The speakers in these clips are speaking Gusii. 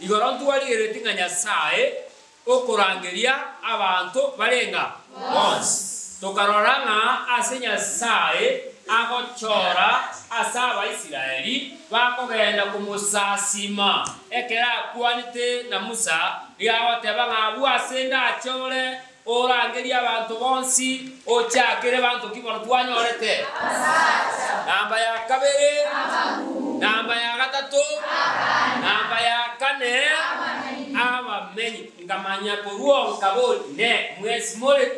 Igoro ntwarigereretie ng'a Nyasae okorangeria abanto bare ng'a bonsi. Tokarora ng'a ase Nyasae agochora ase Abaisraeli bakogenda komosasima, ekero akwanete na Musa, nigo agoteba ng'a abwo ase ndachore Orangerie abanto bonsi, ochakere banto ki bono twanyorete? Namba ya kabere, namba ya gatato, namba ya kane, abamenyi. Nkamanya korwa oo nkabori, Inee, mwensi more?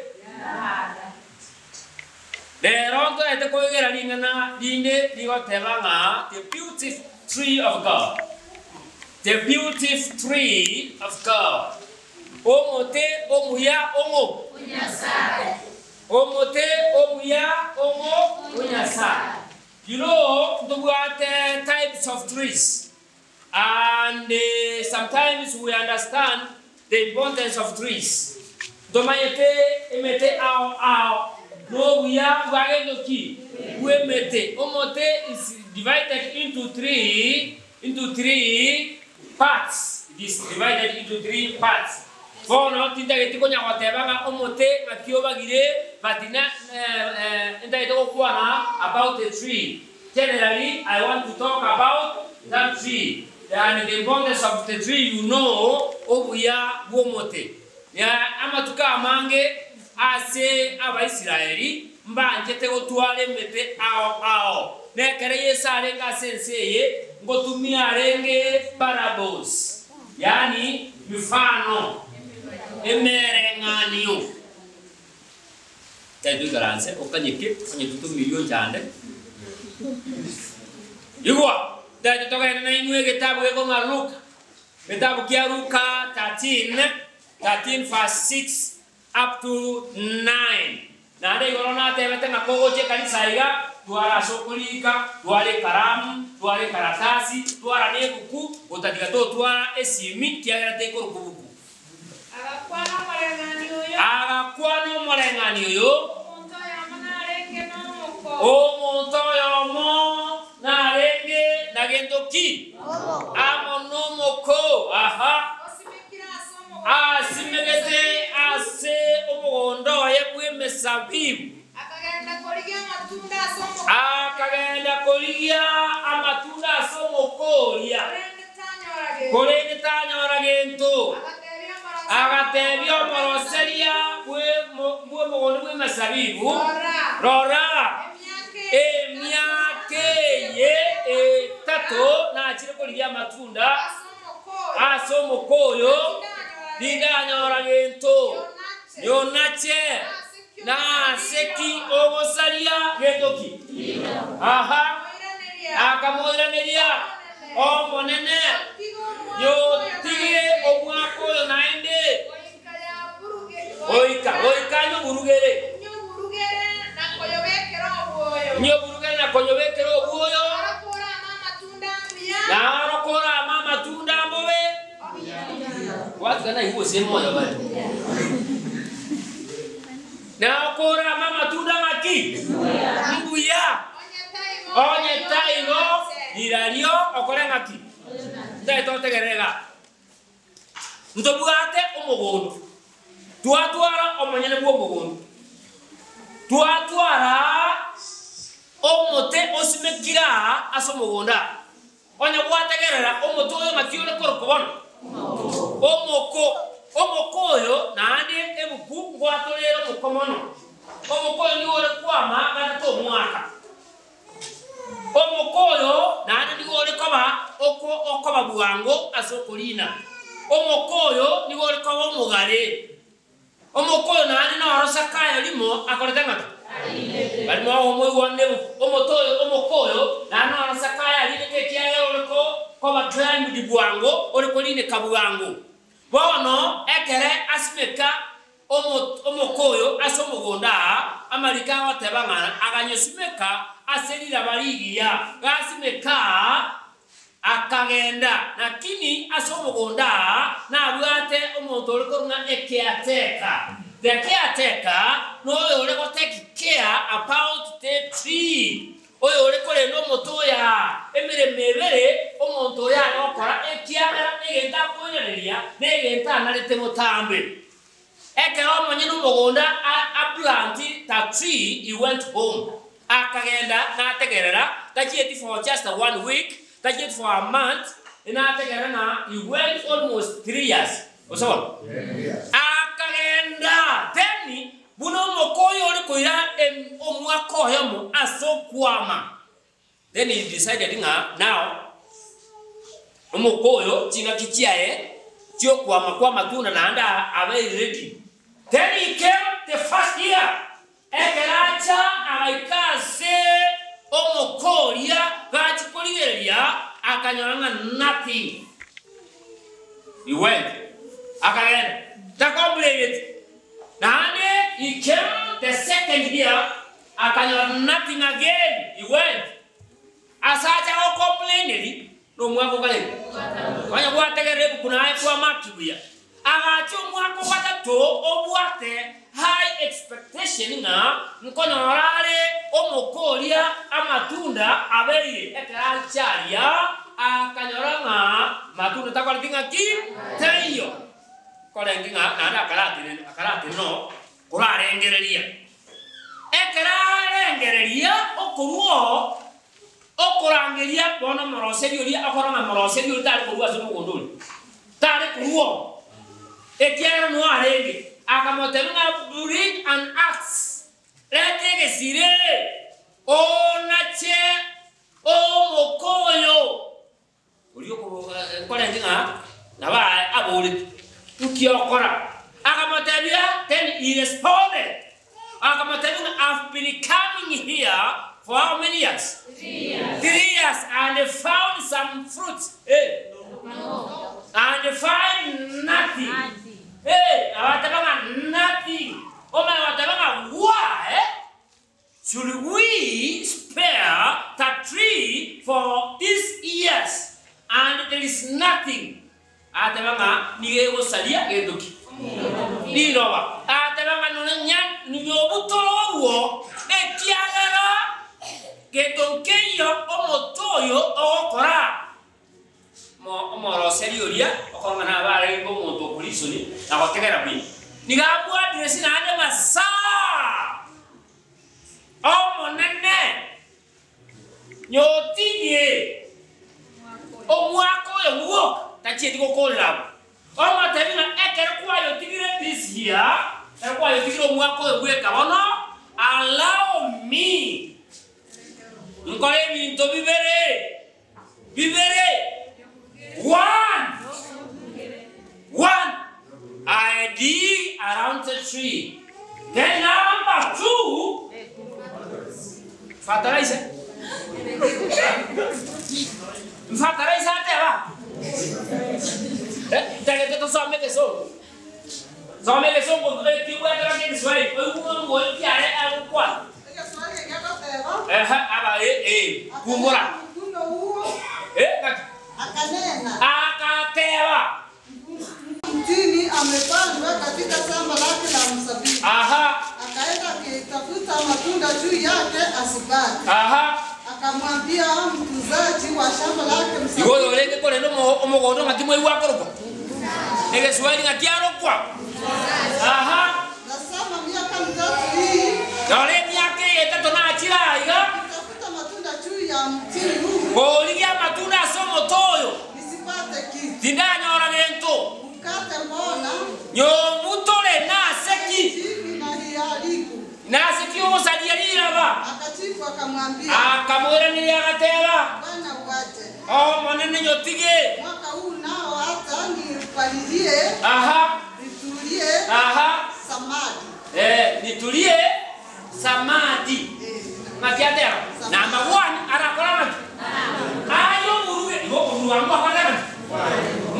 Rero ntoete koegera ring'ana rinde rigoteba ng'a the beautiful tree of God, the beautiful tree of God. Omote omuya ong'o? Omote omuya ong'o? O Nyasae. You know, ntobwate types of trees and sometimes we understand the importance of trees. Ntomanyete emete ao ao na obuya bwa gento ki? Bw'emete. Omote is divided into tree into tree parts, it is divided into tree parts. Bono tintageti konya goteba ng'a omote ng'aki obagire but na ntagete gokwana about a tree. Generally I want to talk about that tree and the importance of the tree you know obuya bw'omote. Amatuko amange ase Abaisraeli mbanchete gotwara emete ao ao. Na ekero Yeso arenge ase ense eye, ngotumia arenge parables, yaani mifano, emereng'anio. Tari toikaranse okanyeke onye totomirie onchande. Igwa, tari togende nainwe egetabu gekong'a Luka, egetabu kia Luka 13, 13 verse 6 Up to 9. Naende igoro natebete ng'a kogocha ekanisa iga, twara ase okorika, twara ekaramu, twara ekaratasi, twara nebuku, gotatiga totwara esimi, kiagera tekorokwa buku. Agakwana omoreng'ani oyo. Agakwana omoreng'ani oyo. Omonto oyomo narenge nomoko. Omonto oyomo narenge na gento ki? Amo nomoko. Aha. Osimekire ase Asimegete ase omogondo oye bw'emesabibu. Akagenda korigia amatunda ase omokoria, korende tanyora gento. Agatebia omoroseria bw'omogondo bw'emesabibu, Rora, emiaka eye etato nachire korigia amatunda Ase omoko oyo tindanyora gento, nyonache, nase ki ogosaria gento ki? Aha, akamoiraneria, Omonene, nyotige omwaka oyo naende, goika goika nyoburugere, nyoburugere na koyobekera obwoyo. Naro korama amatunda ambobe. Gwatuka naigwa gose moyo bare. Nao korama amatunda ng'aki? Mbuya. Onye taigo rirario okore ng'aki? Ntaete otegerere iga. Ntobwate omogondo, twatwara omonyene bw'omogondo, twatwara omote osimekire aa ase omogondo aa. Onye gwategerera omote oyo ng'aki ore korokwa bono? Omoko. Omoko oyo naende ebuku ngwatorere omoko mono. Omoko oyo nigo ore kwama gatato omwaka. Omoko oyo naende nigo ore koba oko okoba bwango ase okorina. Omoko oyo nigo ore koba omogare. Omoko oyo naende noro Sakayo rimo akorete ng'aki? Bari mogomoigwanera ebuku. Omote oyo, omoko oyo, naende noro Sakayo arinete ekiagera ore ko koba climbed bwango, ore korineka bwango. Bono ekere asimeka omoko oyo ase omogondo aa, amariko agoteba ng'a aganyosimeka ase riraba rigiya, gasimeka aa, akagenda. Lakini ase omogondo aa nabwate omonto ore korwa ng'a ekeateka. The caretaker noyo ore go take care about the tree. Oyore korenda omote oyo aa, emeremo ebere omonto oyo are gokora, ekiagera egento akoiraneria na egento anarete botambe. Ekero omonyene omogondo a aplant the tree he went home, akagenda nategerera, tachieti for just one week, tachieti for a month, nategerera ng'a he went almost 3 years, gose bono? Akagenda then buna omoka oyo ore koira omwaka oyomo ase okwama. Then he decided ng'a now omoka oyo ching'aki chiaye chiokwama kwa amatunda naende abeire ready. Then he came the first year, ekero acha agaika ase omoka oria gachia korigereria akanyora ng'a nothing. He went, akagenda, takomplaineti. Naende he came the second year, akanyora nothing again, he went. Ase acha gocomplaineri nomwaka okarenge. Onye gwategerera ebuku naye kwamaki buya. Agacha omwaka ogatato obwate high expectation ng'a nkonyora are omoka oria amatunda abeire. Ekero acha aria akanyora ng'a matunda takoreti ng'aki? Taiyo. Korenge ng'a naende akaratenena akaratenena oo korarengereria. Ekero arengereria okorua oo, okorangeria bono omoroseri oria akora ng'a moroseri oria tare korua ase omogondo oria, tare korua oo, ekiagera noyo arenge. Akamotebia ng'a bring an axe, reta egesire, onache omoka oyo. Oria okorenge ng'a nabo aborete, Nki okora? Akamotebia, then he responded, akamotebia ng'a I've been coming here for how many years? 3 years and found some fruits, eh, and find nothing. Eh, agateba ng'a nothing. Omanye goteba ng'a why should we spare the tree for these years and there is nothing? Ateba ng'a nigo egosaria gento ki? Riroba. Ateba ng'a nonya nobutoro obwo, ekiagera gento nkeiyo omote oyo ogokora. Omoroseri oria okorong'a nabe arenge omonto okorisoni na gotegera buya, nigo abwateresi naende ng'a saa Omonene nyotigie omwaka oyo bwoka, tachieti gokorera abwo. Omotebi ng'a ekero kwayotigire this year, ekero kwayotigire omwaka oyo bweka bono, allow me nkore ebinto bibere. Bibere, one, one, I dig around the tree. Then number two, fertilizer. Fertilizer ateba. Eh, ntagete tusome egesongo. Soma egesongo ekibwate baka egeswahili. Oigwe ngoyo kiare agokwana. Egeswahili gegoteba, Ehe, aba eh eh kumbura. Mkuno huo Eh, ngaki. Akanena, Akateba. Mtini amepandwa katika shamba lake la mzabibu. Akaenda akitafuta matunda juu yake asipate. Akamwambia mtunzaji wa shamba lake Igo mzabibu, orenge korenda omogondo ng'aki mwaigwa akorokwa egeswahili ng'aki arokwa. Aha. Tazama miaka 3 hii Nore emiaka eye etato nachira iga kitafuta matunda juu ya mtini huu korigia amatunda ase omoto oyo nisipate kitu. tindanyora gento. Ukate mbona Nyomutore naseki hivi na iharibu. Naseki ogosaria riraba. Akajibu akamwambia, Akamwiraniria agateba, Bwana uache Omonene nyotige mwaka huu nao hata nipalilie nitulie samadi. Eh, nitulie samadi. Ng'aki ateba number one arakora ng'aki ayo oburuge igo okoburuga ngwakora ng'aki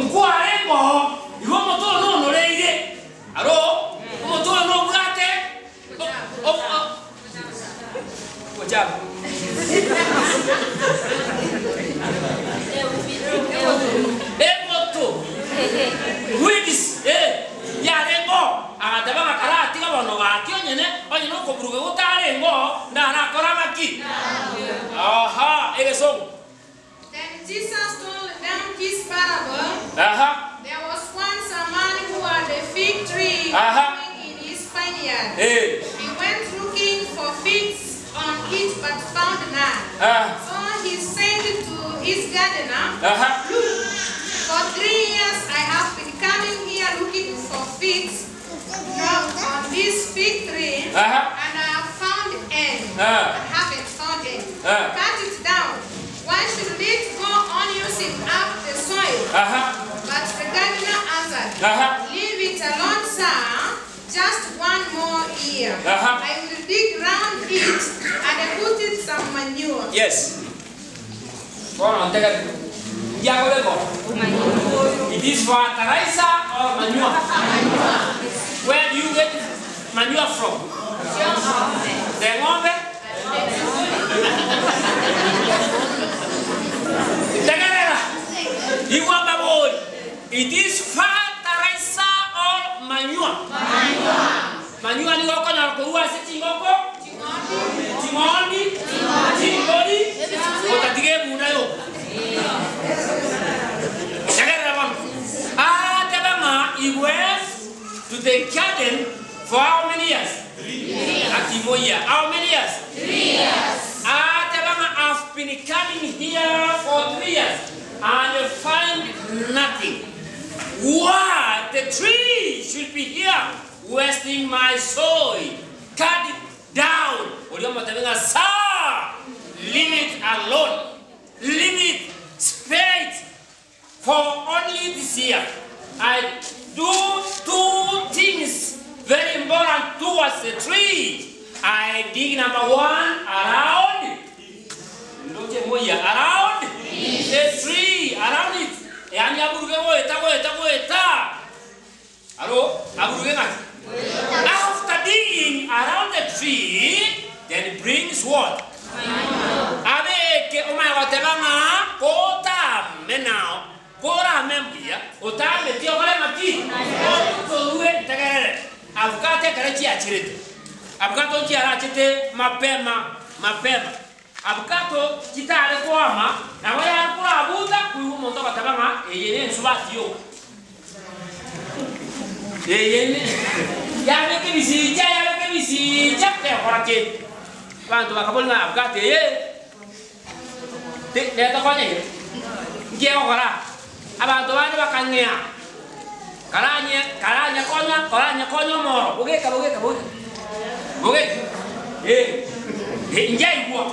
nkware ngo igo omoto oyo nonoreire aro omoto oyo nobwate ochaba emoto weeds eh yarengo agateba ng'a karatiga bono gaki onyene onye nokoburuga gotarengo ndarakora ng'aki. Aha, egesongo. Then Jesus told them his parable. Ah. So he said to his gardener, Aha. Look, for 3 years I have been coming here looking for figs now on this fig tree, Aha. and I have found any. Ah. I haven't found any. Ah. Cut it down. Why should it go on using up the soil? Aha. But the gardener answered, Aha. Leave it alone, sir, just one more year. Aha. I will dig round it and put it some manure. Yes. Bono ntega ndiagorego. It is fertilizer or manure? Where do you get manure from? The ng'ombe? Tegerera. Igwamba bori. It is fertilizer or manure? Manure nigo okonyora korwa ase chingoko? Ching'ondi? Chingori? Otatiga ebunda yoka. Tegerera bono. Ateba ng'a he went to the garden for how many years? Akimo year. How many years? Ateba ng'a I've been coming here for 3 years and find nothing. Why the tree should be here wasting my soil? Cut it down. Oria omotebia ng'a sir, leave it alone. Leave it. Spare it for only this year. I do two things very important towards the tree. I dig number one around. Ndoche moya around the tree, around it. Yani aburuge goeta goeta goeta. Alo, aburuge ng'aki? After digging around the tree, then brings what? Abeke omanye goteba ng'a kotame nao korame mbuya otameti okore ng'aki otorue ntegerere abukato ekero chiachirete abukato nchiarachete mapema mapema abukato chitare koama nabo yare korabuta koigwa omonto ogoteba ng'a eye ne ensubati yoka eye ne yabeka ebisicha yabeka ebisicha tekora kende. Abanto bakaboria ng'a abukato eye te netokonya ere nki egokora Abanto bande bakang'ea, Karanye karanyekonya koranyekonya omoro, bogeka bogeka bogeka bogeka eh, eh, inchaigwa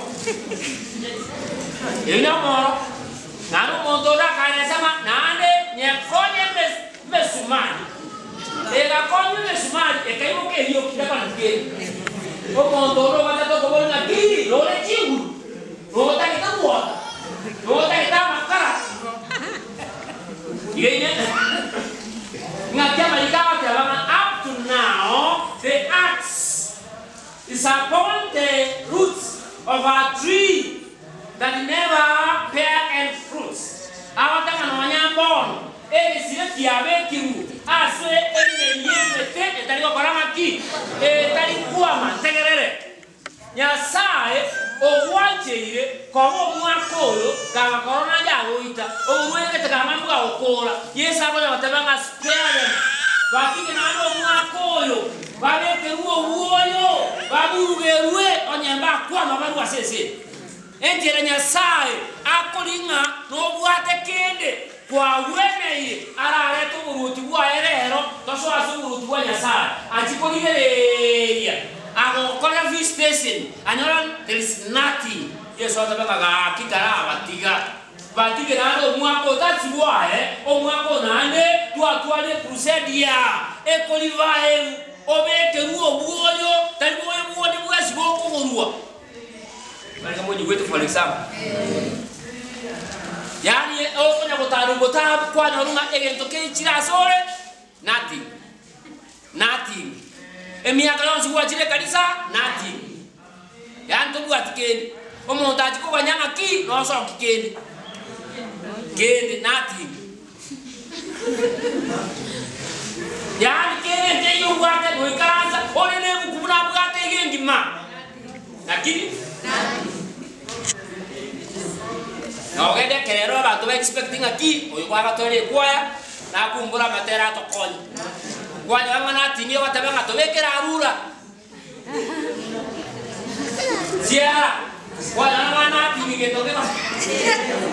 eyio nomoro. Naende omonto onde akaeresa ng'a naende nyekonye emes emesumari. Egakonywa emesumari, ekaimoka erioki takwana kende. Omonto onde ogataka okoboria ng'a ki nore chinguru, notagete gwota, notagete amakara. Iga ine ng'aki amariko agoteba ng'a up to now the axe is upon the roots of a tree that never bear any fruits. Agoteba ng'a nonya mbono egesire kiabekirwe ase emeri y'emete etari gokora ng'aki? Etari kwama. Ntegerere. Nyasae ogwancheire koba omwaka oyo kagakora naye agoita, oborwaire kama bwagokora. Yeso akonya goteba ng'a spare them, batige naende omwaka oyo, babekerwe obwoyo, baburugerwe onye mbakwama barue ase ense eye. Enchera Nyasae akoria ng'a nobwate kende kwagweneire ararete oboruoti bwaye rero, tosoe ase oboruoti bwa Nyasae, achie korigereria, agokora visitation, anyora there is nothing. Yeso atebe ng'a gaki tarabatiga, batige naende omwaka oyo, that's why omwaka oyo naende twatwarire crusade ya ekorivive, obekerwe obwoyo, tari bwoyo bwonde bwensi bokogorwa. Barenge monyigwete for example. Yaani okonya gotara obotabu kwanyora ng'a egento keichire asore nothing. Nothing. Emiaka yonsi gwachire ekanisa nothing. Yaani tobwati kende. Omonto achia koganya ng'a ki nosoki kende. Kende nothing. Yaani kende nkeiyo obwate goikaransa ore na ebuku buna abwate iga engima. Lakini nogende ekerero abanto ba expect ng'a ki oyo kwagatoire ekwaya nakumbura amatera atokonye. Kwanyora ng'a nating'ire goteba ng'a tobekere arura. Siara. Kwanyora abana apimi gento gego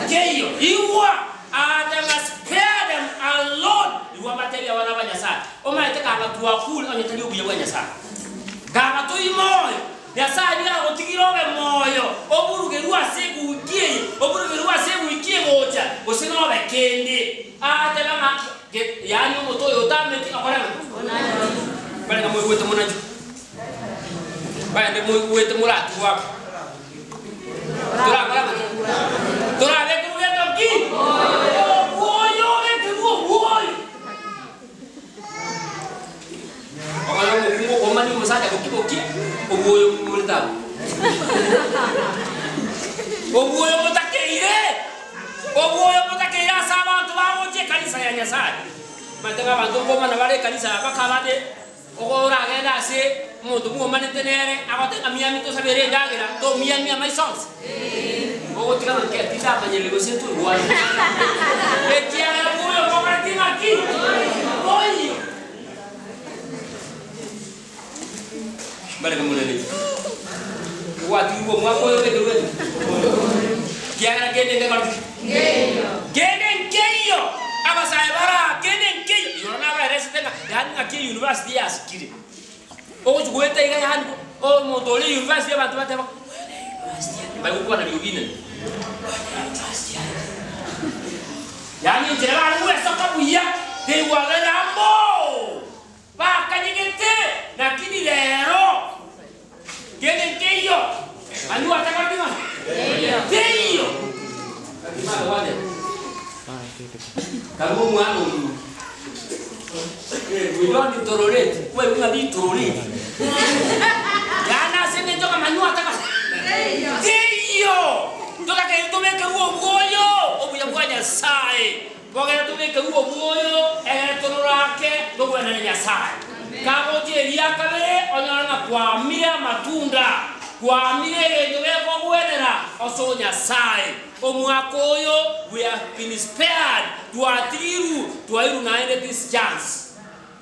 keiyo. Igwa ateba spare them alone. Igwa mbatebie abana ba Nyasaye. Omanyete kanga twakure onye tari obuya bwa Nyasaye. Kanga toi moyo, Nyasaye nigo agotigire obe moyo, oburugerwe ase eguiki eye, oburugerwe ase eguiki egocha, gose nobe kende. Atebe ng'a ge- yaani omote oyo otameti okore ng'a? Mbare ng'a moigwete monachu. Baende moigwete moratigwe ake. Torakore ng'a? Torabekerwe gento ki? Obwoyo obekerwe obwoyo. Omwana omokungu okomanya omosacha boki boki, obwoyo momorete abwo. Obwoyo motakeire, obwoyo motakeire ase abanto bagocha ekanisa ya Nyasaye. Omanyete ng'a abanto nkomana bare ekanisa mpaka abande ogo oragende ase omonto mwomanete nere agote ng'a miami tosabere endagera, tomiamia amaiso onsi. Ogotiga ng'a nki tindamanyereri gose ntoigwane. Ekiagera bwoyo mokoreti ng'aki? Boiyo. Mbareke morere. Gwatigirwe omwaka oyo obekerwe eki? Kiagera kende ngekoreti ki? Kende nkeiyo. Abasae bare aa kende nkeiyo. Igoro nabaeresete ng'a yaani ng'aki eyunivasiti yasikire. Ogochia goeta iga yaani omonto ore eyunivasiti abanto bateba oyo ne eyunivasiti ande bari gokwana riogi inene. Oyo ne eyunivasiti ande. Yaani enchera bare gwesoka buya teigwagera amo. Bakanyegete, lakini rero kende nkeiyo. Anywe atakoreti ng'a? Teiyo. Karue omwana oyio. We don't tolerate. Kwaigwa ng'a ritororeti. Yaani ase eng'encho ng'a manywe atakoreti. Teiyo. Totakeire tobekerwe obwoyo obuya bwa Nyasaye. Bogere tobekerwe obwoyo, egere tororake togwenere Nyasae. Kagochia eria kabere, onyore ng'a kwamire amatunda, kwamire egento gekogwenera ase Nyasae. Omwaka oyo we have been spared, twatigirwe, twairwe naende this chance.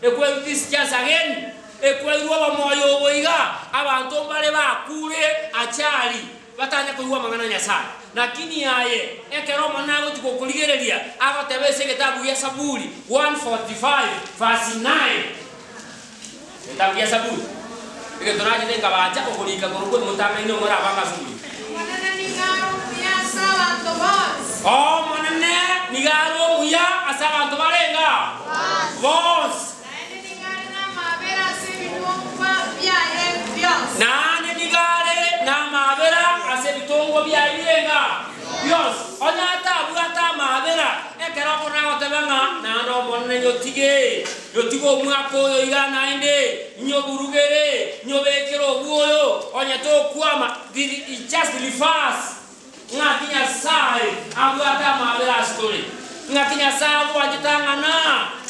Ekwairwe this chance again, ekwairwe obomoyo obo iga, abanto mbare bakure achari, Batanya koigwa amang'ana a Nyasae. Lakini aye, ekero Omonene agochia gokorigereria, agoteba ase egetabu gia Saburi 145 verse 9. Egetabu gia Saburi, egento nachete nkabancha okorika korokwo motang'aine omorabange ase omoriko. Omonene nigo are omuya ase abanto bonsi. Omonene nigo are omuya ase abanto barenge bonsi. Naende nigo are namaabera ase ebitongwa biaye bionsi. Naende nigo are namaabera ase ebitongwa biaye birenga bionsi. Onye atabwate amaabera, ekero okorora agoteba ng'a naende Omonene nyotige, nyotige omwaka oyo iga naende, nyoburugere, nyobekere obwoyo, onye tokwama, it just refers. Ng'aki Nyasae abwate amaabera ase tore? Ng'aki Nyasae agwanchete ang'ana?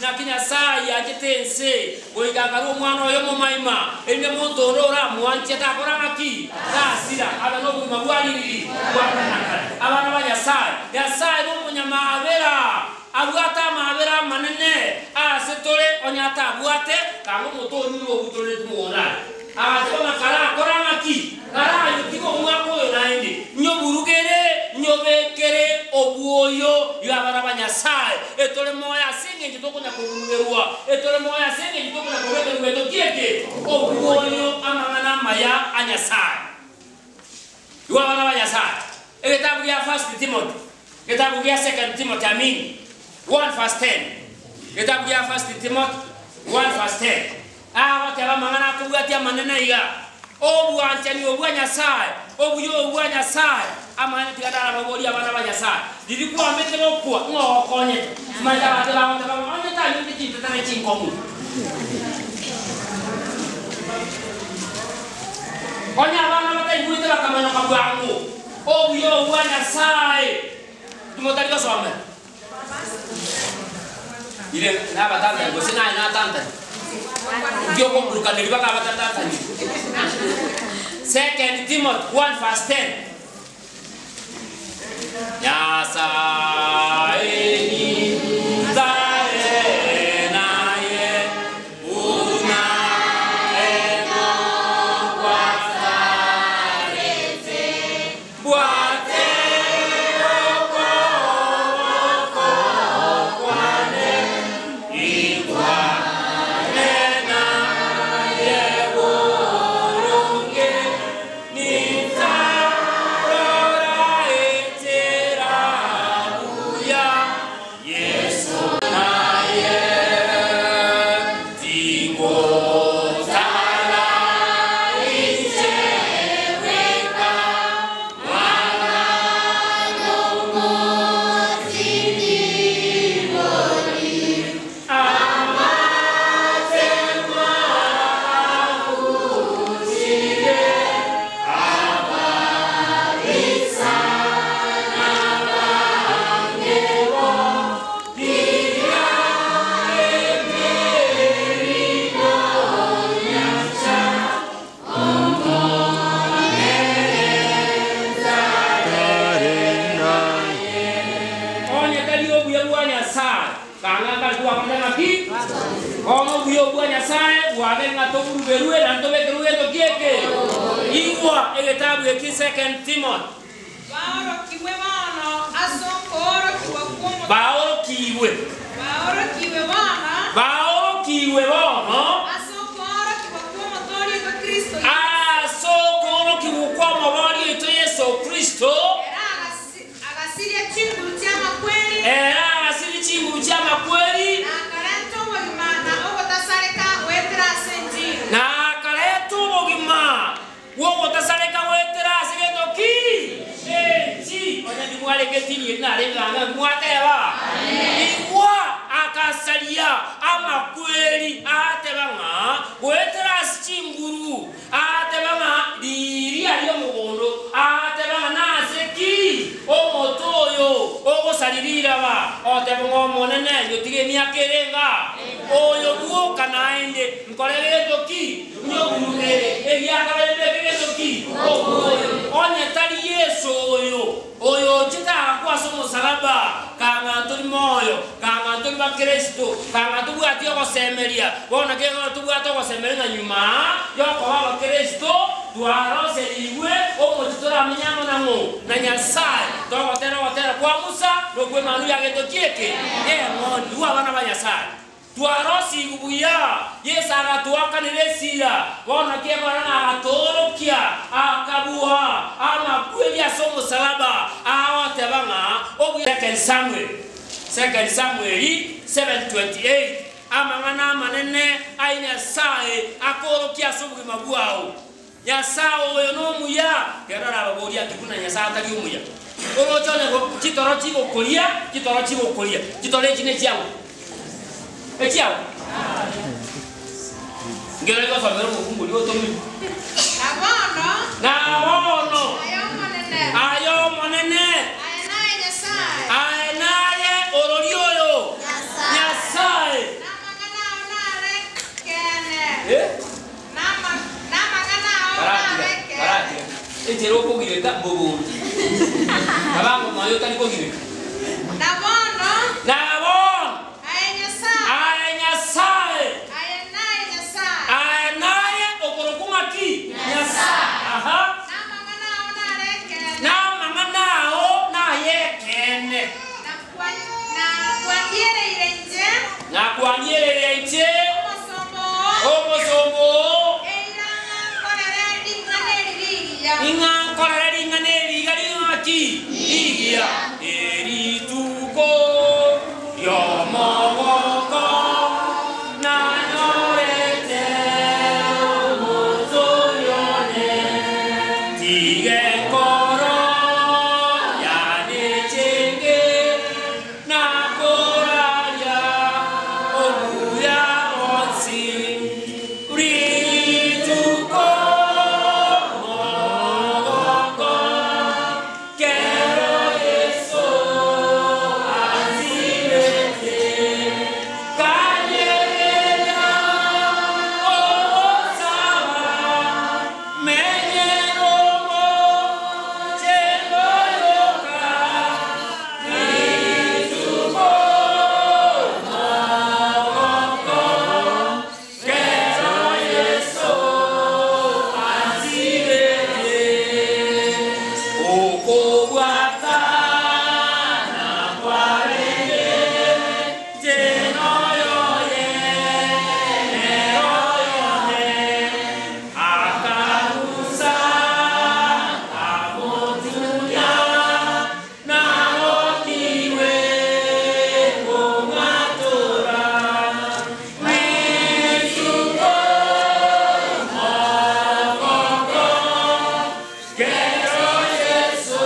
Naki Nyasae ayanchete ense, goika akarua Omwana oye omomaima, erinde monto onde oramwanche takora ng'aki? Tasira, abe nobogima bwa ririri bwa kare na kare. Abana ba Nyasae, Nyasae nomonyamaabera, abwate amaabera amanene ase tore, onye atabwate, kanga omote oyio nigo obutorereti mogondo aria. Agateba ng'a karakore ng'aki? Karayotige omwaka oyo naende, nyoburugere, nyobekere obwoyo iga abana ba Nyasae, etore moyo ase engencho tokonya koburugerwa, etore moyo ase engencho tokonya kobekerwa gento ki eke? Obwoyo, amang'ana amaya a Nyasae. Igo abana ba Nyasae, egetabu gia First Timothy, egetabu gia Second Timothy, I mean, 1 verse 10, egetabu gia First Timothy 1 verse 10. Agoteba amang'ana akobwatia amanene iga, Obwanchani obwa Nyasae, obuya obo bwa Nyasae, amang'ana tiga narababorie abana ba Nyasae, riria kwamete gokwa, ng'o ogokonyete? Omanyete abanto bagoteba ng'a onye tanyurete chintetera chinkong'u. Onye abana bataigwete bakamanyoka bwango, obuya obo bwa Nyasae, timotari gosomera. Ire nabatantani gose naye natantani? Inki okoburukaneria bakaba batatantaniri? Second Timothy 1 verse 10. Nyasae nintare naye buna enogwasarete. bwakorete ng'aki? Bono obuya obwo bwa Nyasae bwabe ng'a toburuberwe naende tobekerwe gento ki eke? Igwa egetabu eki Second Timothy. Baorokigwe bono ase okoorokigwa kw'omo- Baorokigwe. Baorokigwe bono. Baorokigwe bono. Ase okoorokigwa kw'Omotoori oito Kristo Yeso. Ase okoorokigwa kw'Omoboori oito Yeso Kristo. Ere agasiria chinguru chi'amakweri. Ere agasiria chinguru chi'amakweri. Na akarenta obogima na ogotasareka goetera ase enchiri. Na akareta obogima bw'ogotasareka goetera ase gento ki? Enchiri. Onye ndimwarenge etini eri narenge ang'e naki mwateba? Igwa akasaria amakweri aateba ng'a goetera ase chinguru Agateba ng'a riiria ri'omogondo, agateba ng'a nase ki omote oyo ogosaria riraba, ogoteba ng'a Omonene, nyotige emiaka ere enga, oyo bwoka naende nkore gento ki? Nyoburugere, egiakabere mbeke gento ki? Omoyo. Onye tari Yeso oyo, oyo ochete agakwa ase omosalaba, kang'a ntori moyo, kang'a ntori Bakristo, kang'a tobwati ogosemeria. Bono kegoro tobwate ogosemeria ng'a nyuma y'okoba Abakristo twaroserigwe omochie toramenye amo nang'o? Na Nyasae. Togotera ogotera kwa Musa na okw'Emanu ya gento ki eke? Y'eng'ondi. Igwa abana ba Nyasae. Twarosigwe buya, Yeso agatoakanera esira, bono naki ekora ng'a agatoorokia, akabua amakweri ase omosalaba, agoteba ng'a obuya. Second Samuel, Second Samuel 7:28, Amang'ana amanene ai Nyasae akoorokia ase obogima bwao. Nyasae oyo nomuya, kero arababorie ati buna Nyasae atari omuya. Oroche onye chitoro chigokoria, chitoro chigokoria, chitoro echi nechiao? Echiao? Nkere gosomera omokungu oria otomire. Na bono, Na bono, aye Omonene, aye Omonene, aye naye Nyasae, aye naye orori oyo, Nyasae, namang'ana ao nare ekeene. Eh? Namang'ana ao Baratiga, nabe baratiga. ekeene. Enchera okogireka mboborie. Kabango moyo otari kogireka. Na bono, Na bono, aye Nyasae, aye Nyasae, aye naye Nyasae, aye naye okorokwa ng'aki? Nyasae. Aha. Namang'ana ao nare ekeene. Namang'ana ao naye ekeene. Na kwandiereire inche. Nakwandiereire inche. Omosomba oo. Omosomba oo. Eira ng'a nkorere ring'ana eri rigiya. Ing'a nkorere ring'ana eri iga ring'ana ki? Rigiya. Erituko ri'omogoko nanyorete omotoori one, tiga enkoro yane echenge. Na koraria obuya bonsi rituko mogoko, kero Yeso asirete, kanyerera ogosaba, menyero mochendo yoka. Nagokiwe kong'atora rituko mogoko, kero Yeso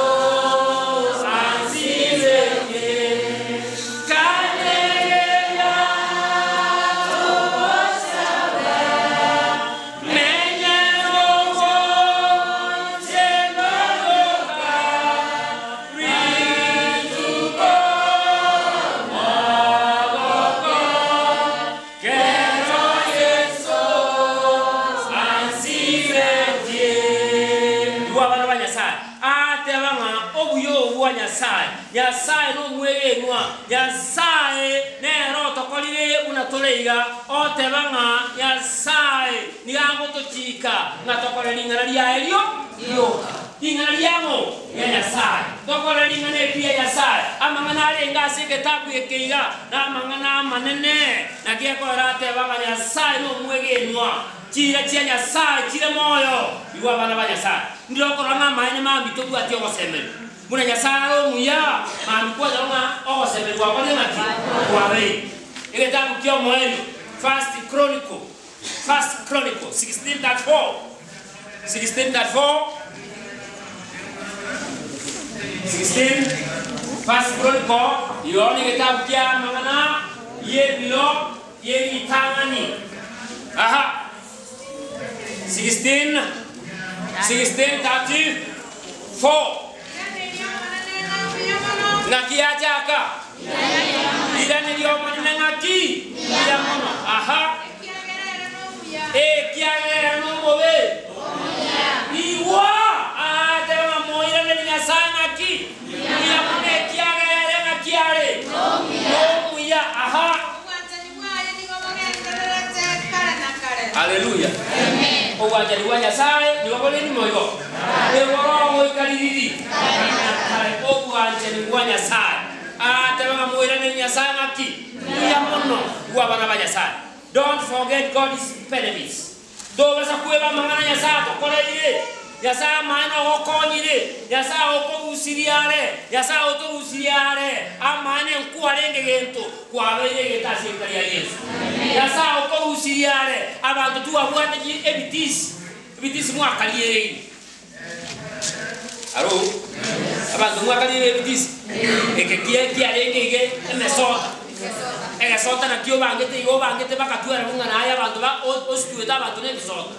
ansirete, kanyereria ogosaba, menye rogo chenoyoka rituko mogoko, kero Yeso ansiretie. Igwa abana ba Nyasae, ateba ng'a obuya obo bwa Nyasae, Nyasae nomwegenwa, Nyasae nere otokorire. tore iga, oteba ng'a Nyasae nigo agotochika ng'a tokore ring'ana riaye rio rioka. Ring'ana riang'o? Ria Nyasae. Tokore ring'ana eri ria Nyasae. Amang'ana arenge ase egetabu eke iga namang'ana amanene, naki ekoera ateba ng'a Nyasae nomwegenwa. Chiira chia Nyasae chire moyo. Igwa abana ba Nyasae, ndire okorora ng'a amaene mambia tobwati ogosemeria. Buna Nyasae are omuya, mambia kwanyora ng'a ogosemeria gwakorire ng'aki? Kwabeire. Egetabu ki'omoerio, First Chronicle, First Chronicle 16:34, 16:34, 16, First Chronicle, igo negetabu kia amang'ana y'ebiro y'eritang'ani. Aha. 16, 16:34. Ng'aki yachaka? Iraneria Omonene ng'aki? Mbuya mono. Aha. Ekiagera ere nomobe. Igwa! Aateba ng'a moiranerie Nyasae ng'aki? Mbuya mono ekiagera ere ng'aki are? Nomuya. Aha. Haleluya! Obwanchani bwa Nyasae nigo bore rimo igo, igoro goika ririri na kare. Obwanchani bwa Nyasae. Agateba ng'a moiranerie Nyasae ng'aki? Mbuya mono bw'abana ba Nyasae. Don't forget God's benefits. Tobasa kweba amang'ana Nyasae atokoreire. Nyasae amaene ogokonyire, Nyasae okorusirie are, Nyasae otorusirie are, amaene nkwarenge gento, kwabeire egento ase erita ria Yeso. Nyasae okorusirie are, abanto twabwate chi ebitisi, ebitisi mwakariereire. Aro, abanto mwakariereire ebitisi? Eke kie kiarenge iga emesota. Egesota nakio obangete iga obangete bakatwera buna naye abanto ba osituete abanto na ebisota.